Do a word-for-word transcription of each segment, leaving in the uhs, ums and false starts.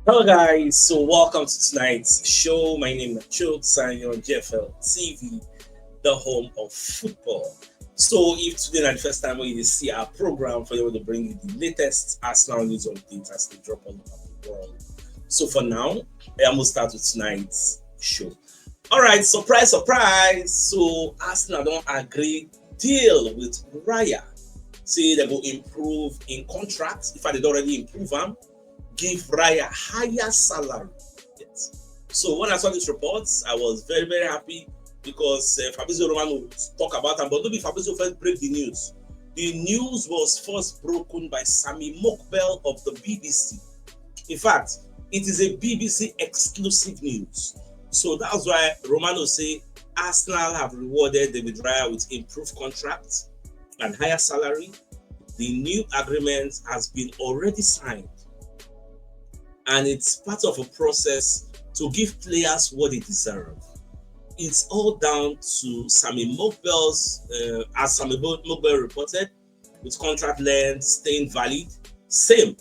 Hello, guys. So, welcome to tonight's show. My name is Chuk Sanyon, J F L T V, the home of football. So, if today is the first time when you see our program, for you to bring you the latest Arsenal news updates as they drop all over the world. So, for now, I will start with tonight's show. All right, surprise, surprise. So, Arsenal don agree deal with Raya. Say they go improve in contracts. If I did already improve am, give Raya higher salary. Yes. So when I saw this report, I was very, very happy because uh, Fabrizio Romano talk about am, but no be Fabrizio first break the news. The news was first broken by Sami Mokbel of the B B C. In fact, it is a B B C exclusive news. So that's why Romano say Arsenal have rewarded David Raya with improved contract and higher salary. The new agreement has been already signed, and it's part of a process to give players what they deserve. It's all down to Sami Mokbel's, uh, as Sami Mo- Mokbel reported, with contract length staying valid, same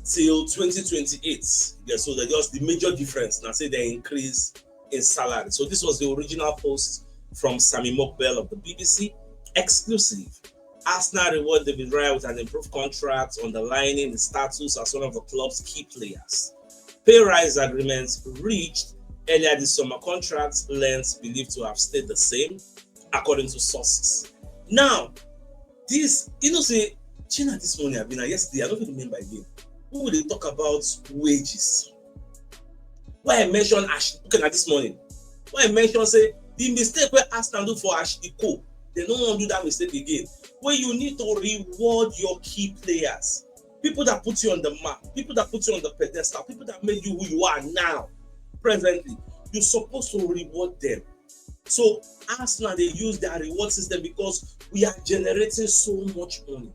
till twenty twenty-eight. Yeah, so that's just the major difference. Now say they increase in salary. So this was the original post from Sami Mokbel of the B B C, exclusive. Arsenal reward David Raya with an improved contract, underlining his status as one of the club's key players. Pay rise agreements reached earlier this summer. Contract lengths believed to have stayed the same, according to sources. Now, this, you know, say, China this morning, I've been yesterday, I don't even remember again. Who will they talk about wages? Why I mention Ash? Okay, now this morning, why I mention say the mistake where Arsenal do for Ashley Cole, they don't want to do that mistake again. Where you need to reward your key players, people that put you on the map, people that put you on the pedestal, people that made you who you are now, presently, you're supposed to reward them. So Arsenal, they use their reward system because we are generating so much money.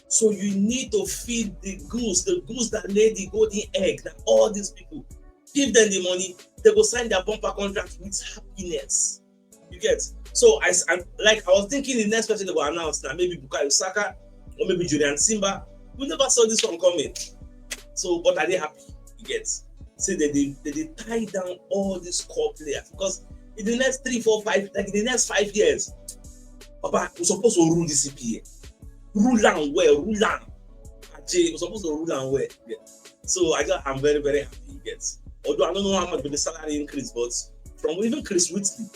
So you need to feed the goose, the goose that laid the golden egg, that all these people, give them the money, they go sign their bumper contract with happiness. You get? So I, I like I was thinking the next person they will announce now, maybe Bukayo Saka or maybe Julian Simba. We never saw this one coming. So, but are they happy? You get? Say that they, they, they tie down all these core players because in the next three, four, five, like in the next five years, Papa, we're supposed to rule the C P A. Rule am well, rule am. Ajay, we're supposed to rule am well. Yeah. So I got, I'm very, very happy. You get? Although I don't know how much the salary increase, but from even Chris Whitley,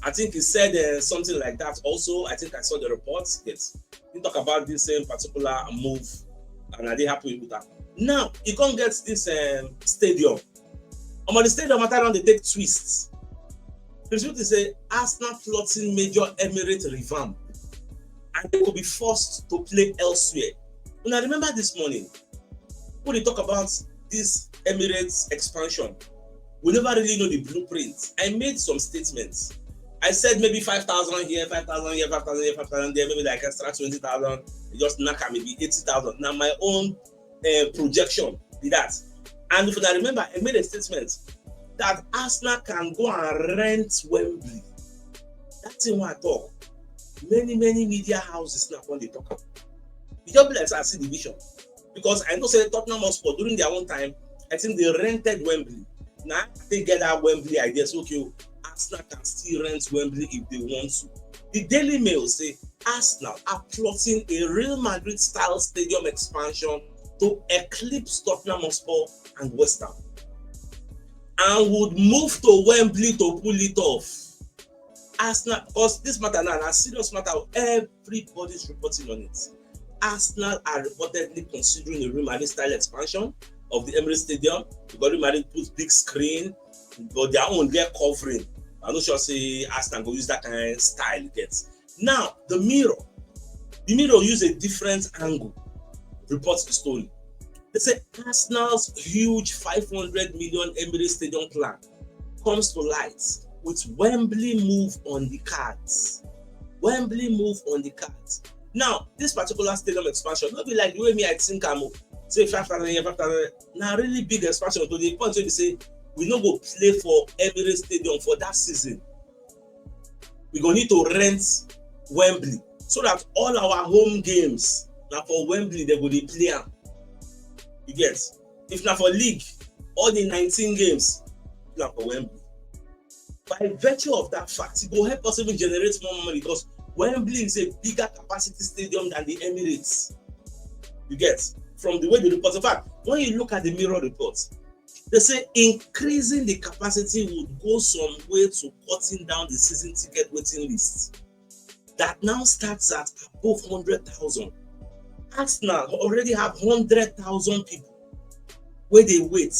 I think he said uh, something like that. Also, I think I saw the reports. Yes, he talked about this same particular move, and I did happy with that. Now he can't get this um, stadium. I'm on the stadium matter on they take twists. Chris Whitley say Arsenal plotting major Emirates revamp, and they could be forced to play elsewhere. When I remember this morning, when they talk about this Emirates expansion, we never really know the blueprint. I made some statements. I said maybe five thousand here, five thousand here, five thousand here, five thousand there, maybe like extra twenty thousand, just knock at maybe eighty thousand. Now my own uh, projection be that. And if I remember, I made a statement that Arsenal can go and rent Wembley. That's what I talk. Many, many media houses now when they talk. It just be like I see the vision. Because I know say Tottenham Hotspur during their own time, I think they rented Wembley. Now they get that Wembley idea. So okay, Arsenal can still rent Wembley if they want to. The Daily Mail say Arsenal are plotting a Real Madrid style stadium expansion to eclipse Tottenham Hotspur and West Ham, and would move to Wembley to pull it off. Arsenal, because this matter now, a serious matter. Everybody's reporting on it. Arsenal are reportedly considering a Real Madrid style expansion of the Emirates Stadium because Real Madrid puts big screen, but their own get covering. I'm not sure say Arsenal go use that kind of style get. Now, the Mirror, the Mirror use a different angle, reports the story. They say Arsenal's huge five hundred million Emirates Stadium plan comes to light with Wembley move on the cards. Wembley move on the cards. Now, this particular stadium expansion, not be like the way me I think I'm say five thousand here, five thousand. Now, really big expansion to the point where they say we no go play for Emirates Stadium for that season. We go need to rent Wembley so that all our home games now for Wembley they go dey play am. You get? If na for league, all the nineteen games, na for Wembley. By virtue of that fact, e go help us even generate more money because Wembley is a bigger capacity stadium than the Emirates. You get? From the way the report, in fact, when you look at the Mirror report, they say increasing the capacity would go some way to cutting down the season ticket waiting list that now starts at above hundred thousand. Arsenal already have hundred thousand people wey dey wait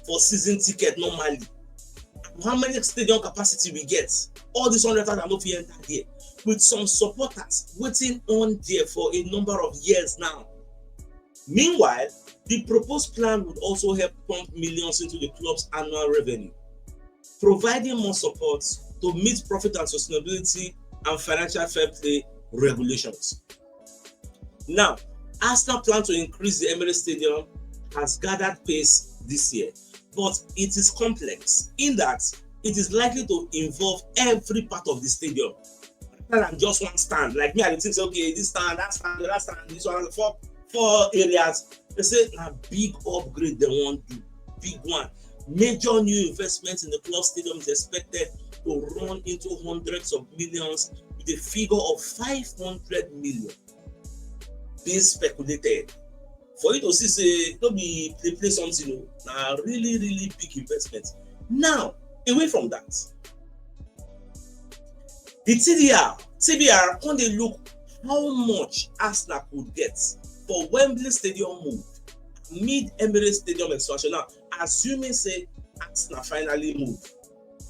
for season ticket normally. How many stadium capacity we get? All these hundred thousand no fit enter here, with some supporters waiting on there for a number of years now. Meanwhile, the proposed plan would also help pump millions into the club's annual revenue, providing more support to meet profit and sustainability and financial fair play regulations. Now, Arsenal plan to increase the Emirates Stadium has gathered pace this year, but it is complex in that it is likely to involve every part of the stadium rather than just one stand. Like me, I dey think say, okay, this stand, that stand, that stand, this one, four, four areas. They say na big upgrade they want do, big one. Major new investment in the club stadium is expected to run into hundreds of millions, with a figure of five hundred million being speculated. For you to see say no be play play something o, na really, really big investment. Now, away from that, the T D R, T B R come dey look how much Arsenal could get for Wembley Stadium move amid Emirates Stadium expansion. Now, assuming say Arsenal finally move,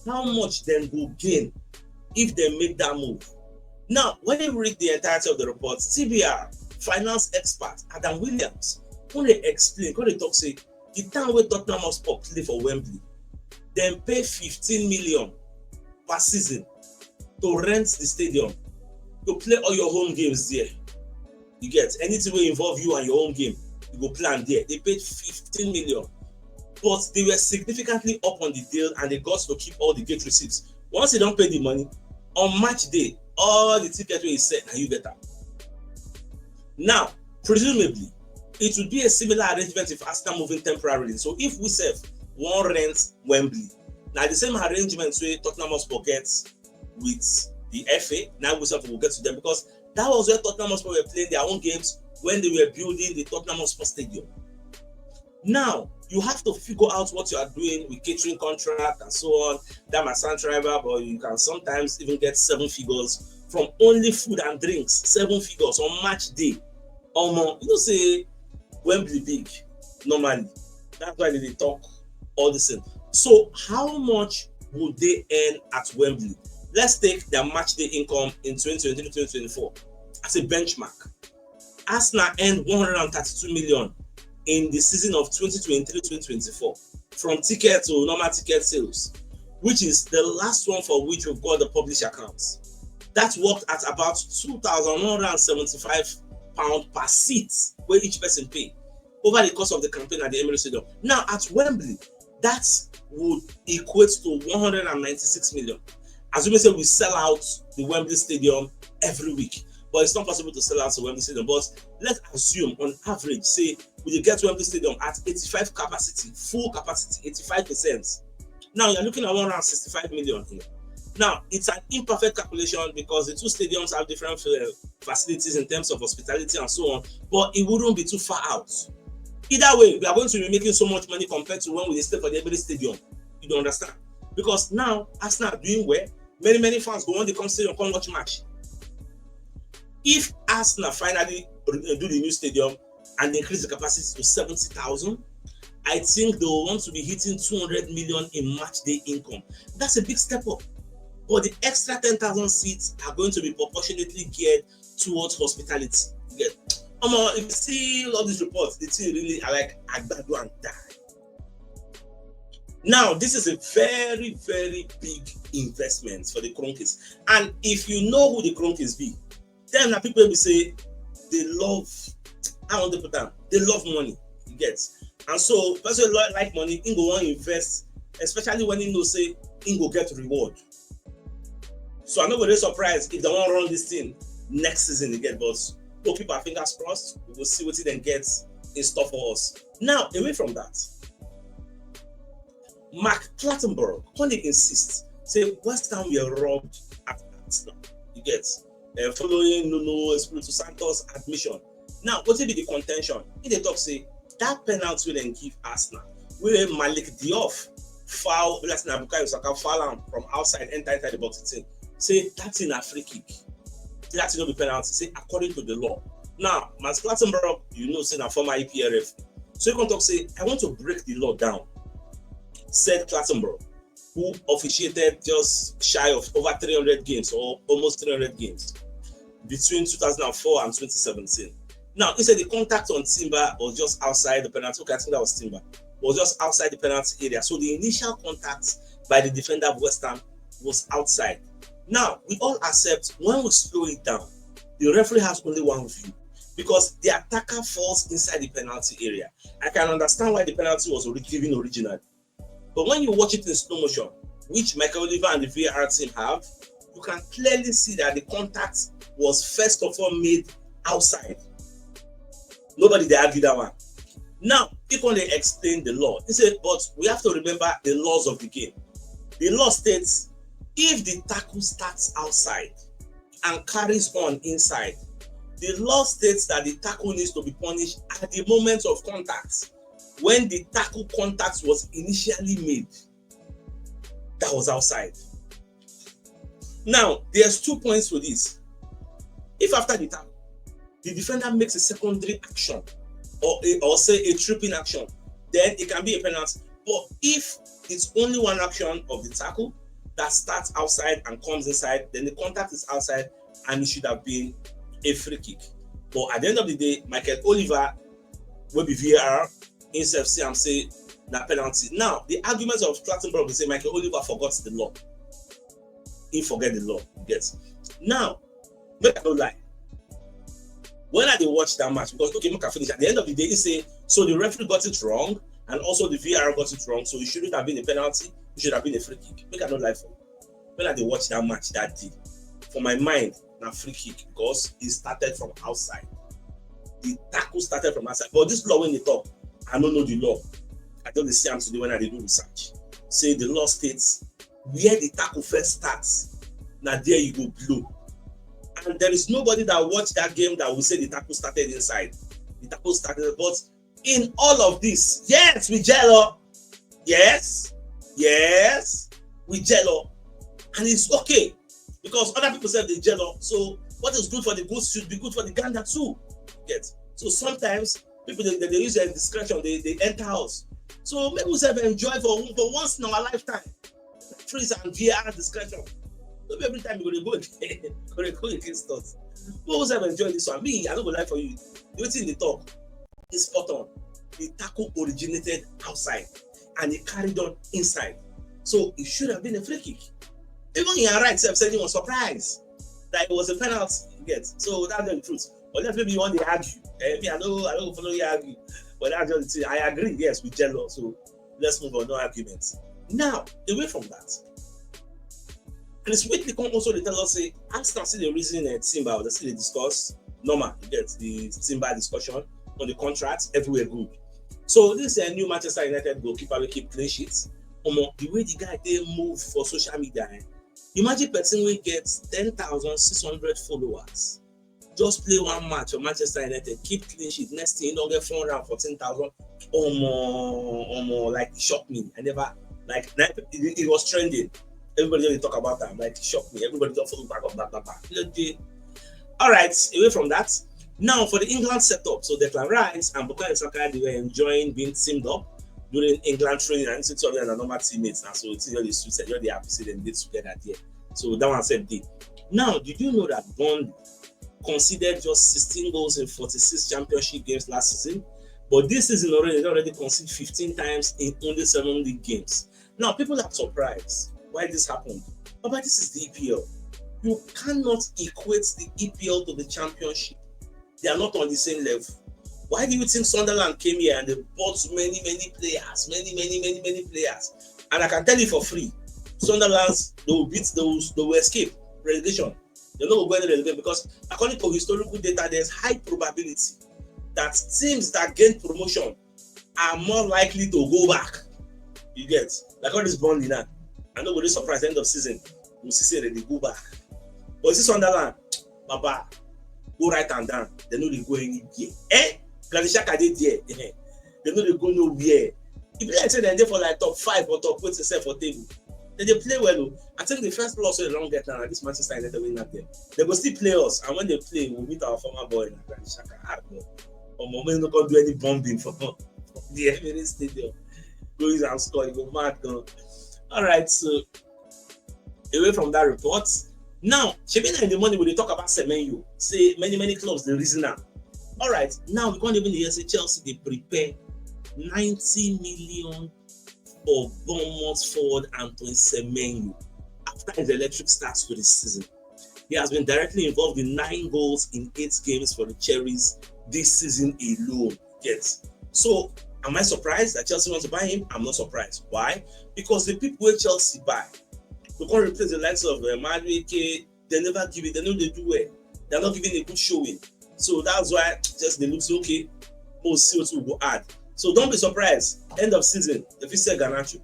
how much dem go gain if dem make that move? Now, when you read the entirety of the report, T B R finance expert Adam Williams come dey explain, come dey talk say the time wey Tottenham Hotspur play for Wembley, dem pay fifteen million per season to rent the stadium, to play all your home games there. You get? Anything wey involve you and your home game, you go play am there. They paid fifteen million, but they were significantly up on the deal and they got to keep all the gate receipts. Once you don pay the money, on match day, all the ticket wey you sell, na you get am. Now, presumably, it would be a similar arrangement if Arsenal moving temporarily. So if we sef wan rent Wembley, na the same arrangement wey Tottenham Hotspur get with the F A, na we sef go get to them, because that was where Tottenham Hotspur were playing their own games when they were building the Tottenham Hotspur Stadium. Now, you have to figure out what you are doing with catering contract and so on. That might sound tribal, but you can sometimes even get seven figures from only food and drinks. Seven figures on match day. Omo, you know say Wembley big normally. That's why they dey talk all this thing. So how much would they earn at Wembley? Let's take their match day income in twenty twenty-three twenty twenty-four as a benchmark. Arsenal earned one hundred and thirty-two million in the season of twenty twenty-three twenty twenty-four from tickets or normal ticket sales, which is the last one for which we've got the published accounts. That worked at about two thousand one hundred and seventy-five pound per seat where each person pay over the course of the campaign at the Emirates Stadium. Now at Wembley, that would equate to one hundred and ninety-six million. Assuming say we sell out the Wembley Stadium every week, but it's not possible to sell out the Wembley Stadium. But let's assume on average, say we dey get Wembley Stadium at eighty-five capacity, full capacity, eighty-five percent. Now you're looking at one hundred and sixty-five million here. Now, it's an imperfect calculation because the two stadiums have different uh, facilities in terms of hospitality and so on, but it wouldn't be too far out. Either way, we are going to be making so much money compared to when we stay for the Emirates Stadium. You don't understand? Because now, Arsenal are doing well. Many, many fans go on the come stadium, come watch match. If Arsenal finally uh, do the new stadium and increase the capacity to seventy thousand, I think they will want to be hitting two hundred million in match day income. That's a big step up. But the extra ten thousand seats are going to be proportionately geared towards hospitality. You get? Omo, if you see all these reports, the thing really are like agbado and die. Now, this is a very, very big investment for the Kroenkes. And if you know who the Kroenkes be, then na people be say they love, I want to put down, they love money. You get? And so, person like money, he go want invest, especially when he know say he go get reward. So I no go dey surprised if they wan run this thing next season again. But we'll keep our fingers crossed. We go see wetin dem get in store for us. Now, away from that, Mark Clattenburg only insists say West Ham were robbed at Arsenal. You get uh, following Nuno Espirito Santos admission. Now, what be the contention? He dey talk say that penalty wey dem give Arsenal, where Malik Diouf foul, that's na Bukayo Saka foul am from outside, enter inside the box. Say that thing na free kick. Say that thing no be penalty. Say according to the law. Now, Mark Clattenburg, you know, say na former E P L ref. So you can talk say, I want to break the law down. Said Clattenburg, who officiated just shy of over three hundred games or almost three hundred games between two thousand four and twenty seventeen. Now, he said the contact on Timber was just outside the penalty. Okay, I think that was Timber. Was just outside the penalty area. So the initial contact by the defender of West Ham was outside. Now, we all accept when we slow it down, the referee has only one view because the attacker falls inside the penalty area. I can understand why the penalty was ori- given originally. But when you watch it in slow motion, which Michael Oliver and the V A R team have, you can clearly see that the contact was first of all made outside. Nobody dey argue that one. Now, he can dey explain the law. He said, but we have to remember the laws of the game. The law states if the tackle starts outside and carries on inside, the law states that the tackle needs to be punished at the moment of contact when the tackle contact was initially made. That was outside. Now, there's two points to this. If after the tackle, the defender makes a secondary action or a, or say a tripping action, then it can be a penalty. But if it's only one action of the tackle that starts outside and comes inside, then the contact is outside and it should have been a free kick. But at the end of the day, Michael Oliver will be V A R himself say I'm say na penalty. Now, the arguments of Clattenburg is say Michael Oliver forgot the law. He forget the law. Yes. Now, make I no lie. When I dey watch that match, because okay, make I finish. At the end of the day, he say so the referee got it wrong, and also the V A R got it wrong. So it shouldn't have been a penalty. It should have been a free kick. Make I no lie for you. When I dey watch that match that day, for my mind, na free kick because it started from outside. The tackle started from outside. But this law when they talk, I don't know the law. I just dey see am today when I dey do research. Say the law states where the tackle first starts, na there you go blow. And there is nobody that watched that game that will say the tackle started inside. The tackle started, but in all of this, yes, we gel up. Yes, yes, we gel up. And it's okay because other people say they gel up. So what is good for the goose should be good for the gander too. Get so sometimes people they, they, they use their discretion, they, they enter house. So make we self enjoy for, for once in our lifetime. Freeze and V A R discretion. No be every time you go dey go again, go dey go against us. Make we self enjoy this one. Me, I no go lie for you. The thing they talk is spot on. The tackle originated outside and it carried on inside. So it should have been a free kick. Even in right self said he was surprised that it was a penalty. You get so that's the truth. Unless maybe you want to argue. Eh, me, I know I don't follow you argue. But that's just the thing. I agree, yes, with Jello. So let's move on, no arguments. Now, away from that, Chris Whitley come also dey tell us say Arsenal see the reason uh, Timber, they still dey discuss normal, you get the Timber discussion on the contract, everywhere good. So this uh, new Manchester United goalkeeper will keep clean sheets. Omo, the way the guy they move for social media, eh? Imagine person will get ten thousand six hundred followers. Just play one match for Manchester United, keep clean sheet. Next thing, you don't get four hundred fourteen thousand. Omo, omo, like it shocked me. I never, like, it, it was trending. Everybody just talk about that. Like, it shocked me. Everybody just follow back up, back, back, back. All right, away from that. Now for the England setup. So Declan Rice and Bukayo Saka, they were enjoying being teamed up during England training. And it's already a normal teammates now. So it's really sweet. You're the happy see them did together there. So that one said the. Now, did you know that Burnley considered just sixteen goals in forty-six championship games last season? But this season already, they already conceded fifteen times in only seven league games. Now, people are surprised why this happened. But this is the E P L. You cannot equate the E P L to the championship. They are not on the same level. Why do you think Sunderland came here and they bought many, many players, many, many, many, many players? And I can tell you for free, Sunderland, they will beat, they will, they will escape relegation. They no go go any relegation because according to historical data, there's high probability that teams that gain promotion are more likely to go back. You get, like, all this Burnley now. I no go dey surprised, end of season, we see say dem dey go back. But this Sunderland, Baba, go write am down. Dem no dey go anywhere. Eh? Granit Xhaka dey there. Eh? Dem no dey go nowhere. E be like say dem dey for, like, top five or top eight sef for table. Dem dey play well o. I think the first loss wey dem don get now na this Manchester United wey knack dem. Dem go still play us, and when dem play, we meet our former boy na Granit Xhaka. Ah, God. Omo, make e no come do any bombing for the Emirates Stadium. Go use am score, e go mad gan. All right, so away from that report. Now, shebi na in the morning we dey talk about Semenyo. Say many, many clubs dey reason am. All right, now we come even hear say Chelsea dey prepare ninety million for Bournemouth forward Antoine Semenyo after his electric start to the season. He has been directly involved in nine goals in eight games for the Cherries this season alone. Yes. So, am I surprised that Chelsea wants to buy him? I'm not surprised. Why? Because the people wey Chelsea buy, to come replace the likes of uh, Madueke, dem never give it, dem no dey do well. They're not giving a good showing. So that's why Chelsea dey look say, okay, we'll see what we go add. So don't be surprised. End of season, dem fit sell Garnacho.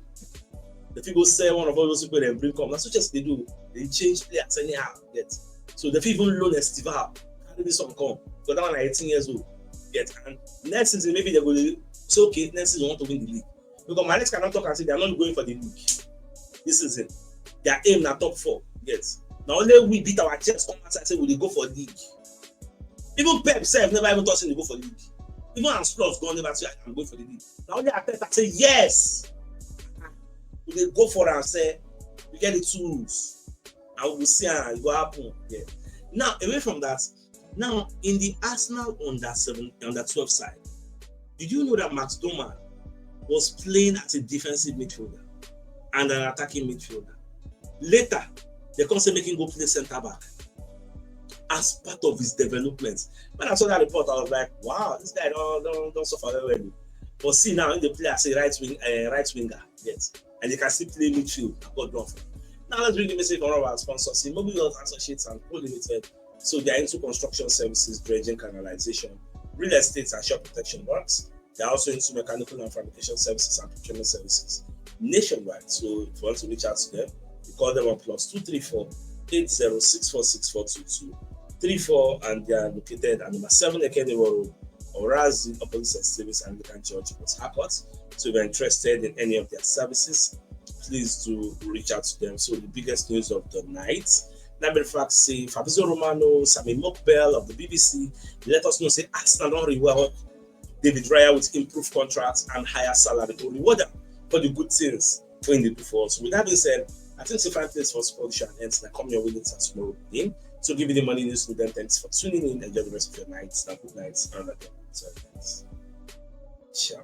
Dem fit go sell one of all those people dem bring come. Na so Chelsea dey do. Dem change players anyhow. Get. So dem fit even loan Estival. Carry this one come. Because that one na eighteen years old. Get. And next season, maybe dem go dey say, okay, next season we want to win the league. Because Maresca don talk and say they are not going for the league this season. Their aim na top four. Get. Na only we beat our chest come outside say we dey go for league. Even Pep sef never even talk say they go for league. Even Hans Slot gone never say, "I'm going for the league." Na only Arteta say, "Yes, we dey go for am," say, "We get the tools and we go see am, e go happen." Yeah. Now, away from that, now in the Arsenal under seven, under twelve side, did you know that Max Doman was playing as a defensive midfielder and an attacking midfielder? Later, dem come say make him go play centre back as part of his development. When I saw that report, I was like, "Wow, this guy don, don, don suffer well well." But see now, he dey play as a right wing, uh, right winger, yes, and he can still play midfield. God don. Now let's read the message from one of our sponsors, Immobilios Associates and Co Limited. So they are into construction services, dredging, canalization, real estate and shore protection works. They are also into mechanical and fabrication services and procurement services nationwide. So if you want to reach out to them, you call them on plus two three four, eight zero six four six four two two three four, and they are located at number seven Ekene Road, Orazi, opposite Saint Stephen's Anglican Church, Port Harcourt. So if you're interested in any of their services, please do reach out to them. So the biggest news of the night, let me fact say Fabrizio Romano, Sami Mokbel of the B B C, let us know say Arsenal don reward David Raya with improved contracts and higher salary to reward them for the good things wey they do for us. With that being said, I think say fine things for sports show and ends na come your way later tomorrow evening. So give me the money news to them. Thanks for tuning in. Enjoy the rest of your night. Now good night. Another day. So thanks. Ciao.